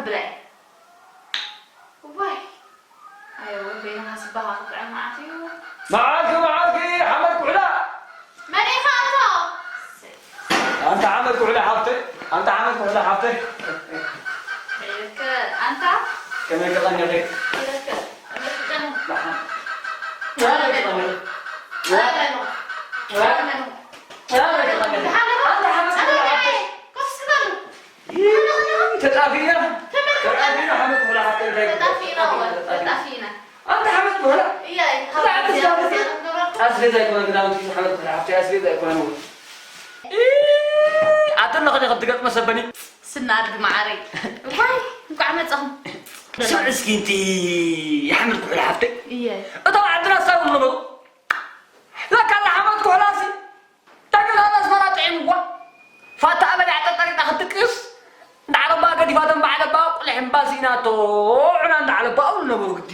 ብላይ። ዋይ። ኣይ፣ ወደይ፣ ንኻስ በኻ ክጥዕም መዓት እዩ። መዓልቲ፣ መዓልቲ፣ ሓመድ ኩሕላ። መን ኢኻ ኣቶ? ኣንታ ሓመድ ኩሕላ ሓፍተይ፣ ኣንታ ሓመድ ኩሕላ ሓፍተይ። ኢልክ፣ ኣንታ? ከመይ ክቐንኺ? ኢልክ፣ እምርክተን። ደሓን። ከመይ ክቐንኺ? ኣመኑ። ኣመኑ። ከመይ ክቐንኺ? ኣንታ ሓመድ ኩሕላ ሓፍተይ። ኮፍ እስኪ በሉ። ተጣፊእና። ተጣፊእና። ሓመድ ኩሕላ ሓፍተይ እንታይ? ተጣፊእና። ተጣፊእና። ኣንታ ሓመድ ኩሕላ። እያ፣ እያ። ኣስቤዛ ኣይኮነን ክዳውንቲ ሒዙ ሓመድ ኩሕላ ሓፍተይ ኣስቤዛ ኣይኮነን እውን። ኣቲ ንኽዲ ከም ትገጥመ ሰበኒ። ስና ኣድጊ መዓረይ። ዋይ፣ እንኳዕ መጻኹም። ስምዒ እስኪ እንቲ ሓመድ ኩሕላ ሓፍተይ። እየ። እቶም ዓድና ዝሳብሩ ነበሩ። ለካ ሓመድ ኩሕላሲ ዳግም ናብ ኣስመራ ጥዒምዋ። ፋታ ኣበሊዓ ጠጠሪጣ ክትቅስ፣ ንዓለባ ገዲፋቶም በዓለባ ቁሊሕ እምባ ስኢናቶ ዑና እንዳዓለባ ኣብሉ ነበሩ ግዲ።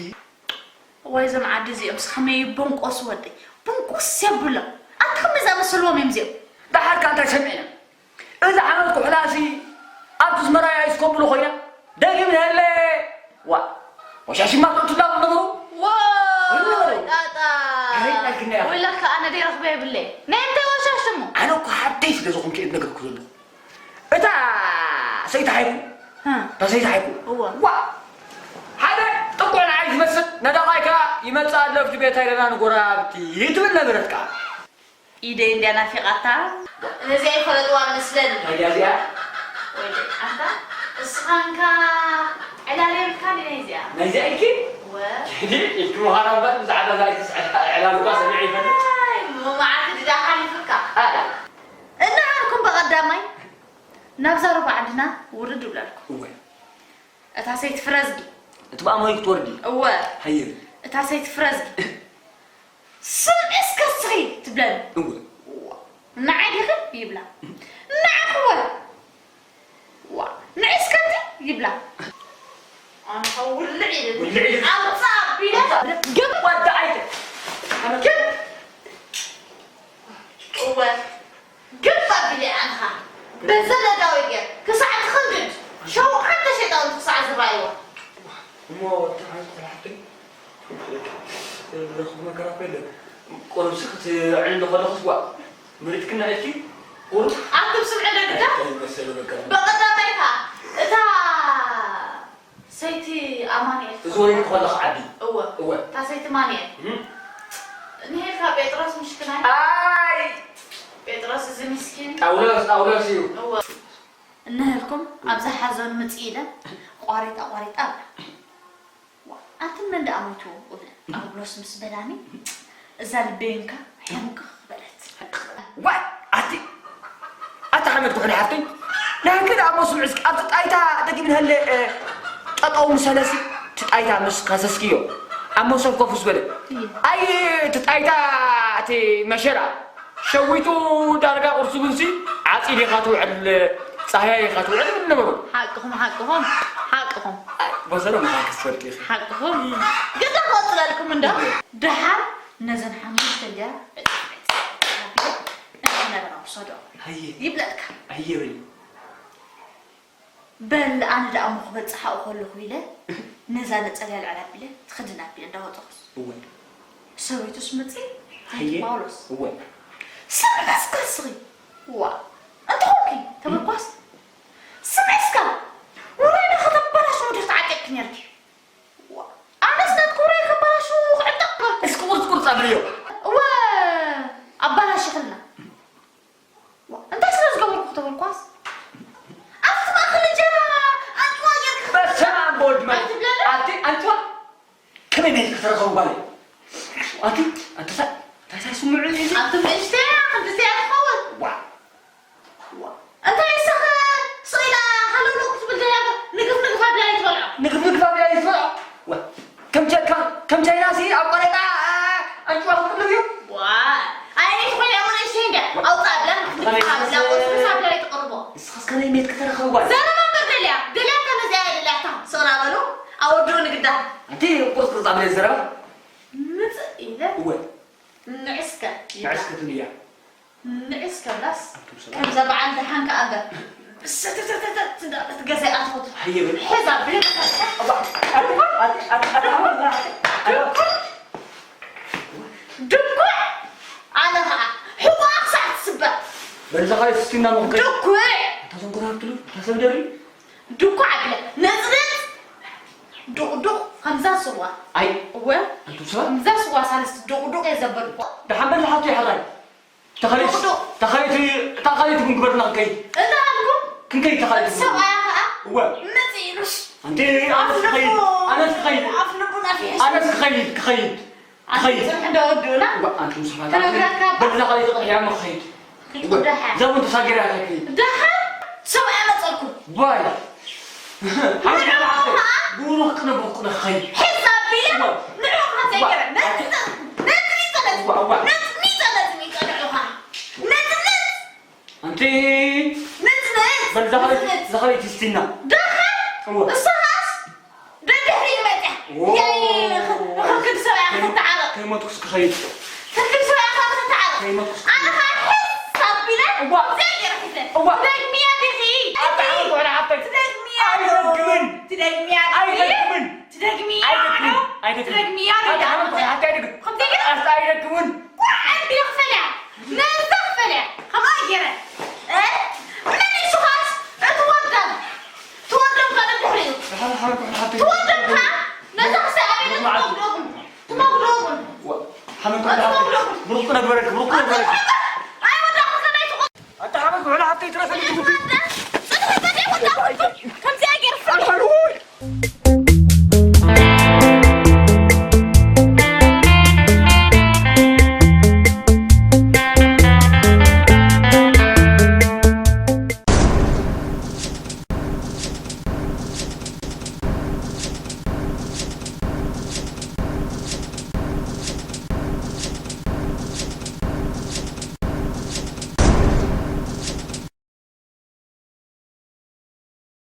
እዋይ፣ እዞም ዓዲ እዚኦም ስኸመይ ይቦንቆሱ ወደይ። ቦንቆስ የብሎም። ኣታ ከመይ ዝኣመሰልዎም እዮም እዚኦም? ደሓር ከ እንታይ ሰሚዕና? እዛ ሓመድ ኩሕላሲ ኣብቲ ኣስመራ እያ እስከብሉ ኮይና። ደጊም ንሀለ ዋ፣ ወሻሽማ ትእትላ ነበሩ። ዋ፣ ነበሩ። ጣጣ። ኣይ፣ ኣልክና። ወይለካ፣ ኣነ ደይ ረኽበ የብለይ። ናይ እንታይ ወሻሽሙ? ኣነ እኮ ሓደይ ስለ ዝኾንኩ እየ ዝነግረኩ ዘለኹ። እታ ሰይቲ ሓይኩ፣ እ። እታ ሰይቲ ሓይኩ። እወ። ዋ፣ ሓደ ጥቁዕ ንዓይ ዝመስል፣ ነዳቓይ ከኣ ይመጽእ ኣሎ፣ ኣብቲ ቤታ ኢለና ንጎራብቲ ትብል ነበረት ከኣ። ኢደይ እንድያ ናፊቓታ። ነዚኣ ይፈለጥዋ መስለኒ። ናይዚኣ እዚኣ? ወይለይ፣ ኣንታ፣ እስኻንካ ዕላል የብልካ ድዩ ናይዚኣ? ናይዚኣ ኢልኪ? ወ። ኢልኪ ምዃና እምበር፣ ብዛዕባ እዛ ኢልኪስ ዕላ-፣ ዕላል እኳ ሰሚዐ ይፈልጥ። ኣይ፣ እሞ መዓልቲ ድዳ ሓሊፉካ። ኣላ። እናሃልኩም ብቐዳማይ ናብዛ ሩባ ዓድና ውርድ እብለልኩም። እወ። እታ ሰይቲ ፍረዝጊ። እቲ ብኣምሆይ ክትወርዲ። እወ። ሃየ። እታ ሰይቲ ፍረዝጊ። ስምዒ እስከ እስኺ ትብለኒ። እወ። ንዓይ ዲኺ ይብላ። ንዓኺ ወ። ዋ፣ ንዒ እስከ እንቲ ይብላ። ኣነ ውልዕ ኢለ። ውልዕ ኢለ። ኣምጻ ኣቢለ። ግን ወዲ ዓይተ። ግን እወ። ግብ ኣቢለ ኣንኻ በዘለዳዊ ገር ክሳዕ ትኽንድድ ሸውዓተ ሸይጣውንቲ ክሳዕ ዝረኣይዎ። እሞ ወዲ ሓንቲ ቆልዓ ሓፍተይ፣ ዝረኽቡ መከራ እኮ የለን። ቁሩብሲ ክትዕልሊ ከለኹስ ዋእ፣ መሪጽክና ኢልኪ ቁሩብ ኣንቱም ስምዒ ደግዳ እንታይ መሰለ መከራ። ብቐዳማይ ከኣ እታ ሰይቲ ኣማኑኤል እዚ ወሪድኪ ከለኺ ዓዲ። እወ። እወ። እታ ሰይቲ ማኑኤል። እም። እንሄልካ ጴጥሮስ ምሽክናይ። ኣይ! ጴጥሮስ እዚ ምስኪን። ጳውሎስ፣ ጳውሎስ እዩ። እወ። እንሄልኩም ኣብዛ ሓዘን ምጽእ ኢለ ቋሪጣ ቋሪጣ ኣብላ። ዋ፣ ኣንቲ መን ደኣ ሞይትዎ? እብለ። ጳውሎስ ምስ በላኒ እዛ ልበይንካ ሕንቅቕ በለት። ዋይ፣ ኣቲ፣ ኣቲ ሓመድ ኩሕሊ ሓፍተይ፣ ናህኪ ደኣ እሞ ስምዒ እስኪ፣ ኣብቲ ጣይታ ደጊም ንሀለ፣ እ፣ ጠጠው ምስ በለሲ፣ እቲ ጣይታ ምስ ከሰስክዮ፣ ኣብ መሶብ ኮፍ ምስ በለ። እየ። ኣይ፣ እቲ ጣይታ፣ እቲ መሸራ፣ ሸዊቱ ዳርጋ ቁርሲ ቡንሲ፣ ዓጺድ ኢኻ ትውዕል፣ ጻህያይ ኢኻ ትውዕል ይብል ነበሩ። ሓቅኹም፣ ሓቅኹም፣ ሓቅኹም። ኣይ፣ በሰሎም ኢኻ ክትፈልጢ ኢኺ። ሓቅኹም። ግዳ ክቕጽለልኩም እንዶ። ደሓር ነዘን ሓሙሽተ እንጀራ ዕጽፍ ዕጽፍ ኣቢለ እቲ ነበረ ክውሰዶ ኣየ። ይብለልካ። ኣየ በሊ። በል ኣነ ደኣ እሞ ክበጽሓ ከለኹ ኢለ ነዛ ነጸላ ልዕል ኣቢለ ትኽድን ኣቢለ እንዳወጸኹስ። እወ። ሰበይቱስ መጺ ኣየ። ጳውሎስ። እወ። ስምዒ እስከ እስኺ። ዋ። እንተኾንኪ ተበኳስ። ስምዒ እስከ። ወራይ ዶ ከተበላሽዎ ድዩ ተዓጢቕኪ ነርኪ? ኣነስ ናትኩም ራይ ከባላሹ ክዕጠቕ ነበርኩ። እስኪ ቁርጽ ቁርጽ ኣብልዮ። እወ፣ ኣባላሽኽልና። ዋ፣ እንታይ ስለ ዝገበርኩ ክተበልኳስ? ኣብቲ ማእከል እንጀራ ኣንጭዋ ጌርካ በስመ ኣብ ወወልድ መ-፣ ኣይትብለኒ? ኣቲ ኣንጭዋ ከመይ ሜት ክትረኸቡ ጓለይ? ኣቲ ኣንተ ሳ-፣ እንታይ ሳይ ስምዑ እዩ? ኣብቲ ንእሽተያ ክንድዚኣ ትኸውን? ዋ። እንታይ ሰኸ ስቕ ኢላ ሃለውለው ክትብል ደልያ እምበር ንግፍ ንግፍ ኣቢላ እዩ ትበልዖ። ንግፍ ንግፍ ኣቢላ እዩ ትበልዖ? ወ-፣ ከም ቻ-፣ ከም፣ ከም ቻይና ሲ ኣብ ቆረጣ፣ ኣ-፣ ኣንጭዋ ክትቅልብ እዩ? ዋ፣ ኣይ፣ ኣይ፣ ትኾይና እውን እሺ እንድያ። ኣውፃእ ብላ ንግፍ ንግፍ ኣቢላ ቁርሲ ምስ ኣቢላ እዩ ትቕርቦ። ንስኻስ ከመይ ሜት ከተረኽቢ ጓል? ዘረባ እምበር ደልያ፣ ደልያ እኮ ነዚኣ እያ ደልያታ። ስቕ ና በሉ፣ ኣወድኡ ንግዳ። ኣንቲ ቁርፅ ቁርፅ ኣቢለ ዘረባ? ምፅእ ኢለ እወ። ንዕስከ ይብላ። ንዕስከ ትብል እያ። ንዕስ ከብላስ ኣንቱም ሰባት። ከምዛ በዓል ደሓን ከኣ እምበር። ሰተተተተ ስድራ ቤት ገዛይ ኣትወቱ። ሃየ በል። ሕዛ ብለካ። እባ፣ ኣት-፣ ኣት-፣ ኣት-፣ ኣት-፣ ኣት-፣ ኣት-፣ ድኩዕ! ኣነ ኸዓ ሕዋ ክሳዕ ትስበር። በል፣ እዛ ኻልእ ስቲና መኽከይ። ድኩዕ! እታ ተንኮራክትሉ፣ እታ ሰብ ደሪ። ድኩዕ ኣብለ። ነጽነጽ! ዱቕዱቕ ከምዛ ስዋ። ኣይ። እወ። ኣንቱ ስዋ? ከምዛ ስዋ ሳልስቲ ዱቕዱቕ እየ ዘበልኩ። ደሓን በል፣ ሓቱ ይሕራይ። ተኸሊት፣ ዶ-፣ ዶ-፣ ተኸሊት፣ ተኸሊት ቡን ግበርና ክንከይድ። እንተ ሃልኩም ክንከይድ ተኸሊት ቡን። ሰብኣያ ኸኣ እወ። መጺእሉስ። ኣንቲ ኣነስ ክኸይድ፣ ኣፍልቡ፣ ኣነስ ክኸይድ። ኣፍልቡ ናፊሕሽ። ኣነስ ክኸይድ፣ ክኸይድ፣ ኣንቲ ክኸይድ። ጽንሕ እንደ ወዱና። እወ፣ ኣንቲ ምስ ሓታ ተረጋጋ። በዛ ኸሊት ቕድሕያ እሞ ክኸይድ። ክትጉዳሓ። እዛ ቡን ተሳጊራ እያ ክኸይድ። ደሓን ሰብኣያ መጸልኩም። ባይ። ሓንቲ ንዕኡ መዓልቲ ኸኣ ብሩኽ ቅነ ብሩኽ ቅነ ክኸይድ። ሕዛ ኣቢለ እዋ። ንዕኡ ኸኣ ዘይገረ። እዋ። ነጽ-፣ ነጽ-፣ ነጽ-፣ እዋ፣ እዋ። ነጽ-፣ ነጽ-፣ ነጽ-፣ ነጽ-፣ ንዕኡ ኸኣ። ነጽ-፣ ነጽ-፣ ኣንቲ ነጽ-፣ ነጽ-፣ በል፣ እዛ ኻልእ፣ ነጽ-፣ ነጽ-፣ እዛ ኻልእ ትስቲና። ደሓን እዋ። እሳ ኸኣስ ደድሕሪ መጽያ። ዎ። ያይ፣ ኸ-፣ ኸክድ ሰብኣያ ከይመ-፣ ክትዓረቕ። ከይመትኩስ ክኸይድ። ኸክድ ሰብኣያ ክትዓረቕ። ከይመትኩስ ኣነ ኸኣ ሕስ ኣቢለ እዋ። ዘይገርሕለ። እዋ። ትደግምያ ዲኺ? ኣታ ሓመድ ውዕላ ሓፍተይ። ትደግምያ ዶ? ኣይደግምን። ትደግምያ ዲኺ? ኣይደግምን። ትደግምያ ኣይደግምን። ዶ? ኣይደግምን። ትደግምያ ዶ? ኣታ ሓመድ ውዕላ ሓፍተይ ኣይደግምን። ከምዚ ገይረ? ኣታ ኣይደግምን። ቁርዓን ዲኺ ክፈልያ? ነዛ ክፈልያ? ከማይ ገይረ። እ? መሊሱ ኸኣስ እቲ ወደም። ትወደም ከኣ ድሕሪኡ። ሓ-፣ ሓ-፣ ሓ-፣ ትወደም ከኣ ነዛ ክሳብ ኣበይ ትመጉደጉን? ትመጉደጉን። ዋ-፣ ሓመድ ትመጉደጉን። ብሩኽ ክነግበረክ፣ ብሩኽ ክነግበረክ። ኣይወዳእኩ ከመይ ትቑ-፣ ኣታ ሓመድ ውዕላ ሓፍተይ ትረፈኒ ትጉዲ። ጽንሕ በል ኣይወዳእኩ።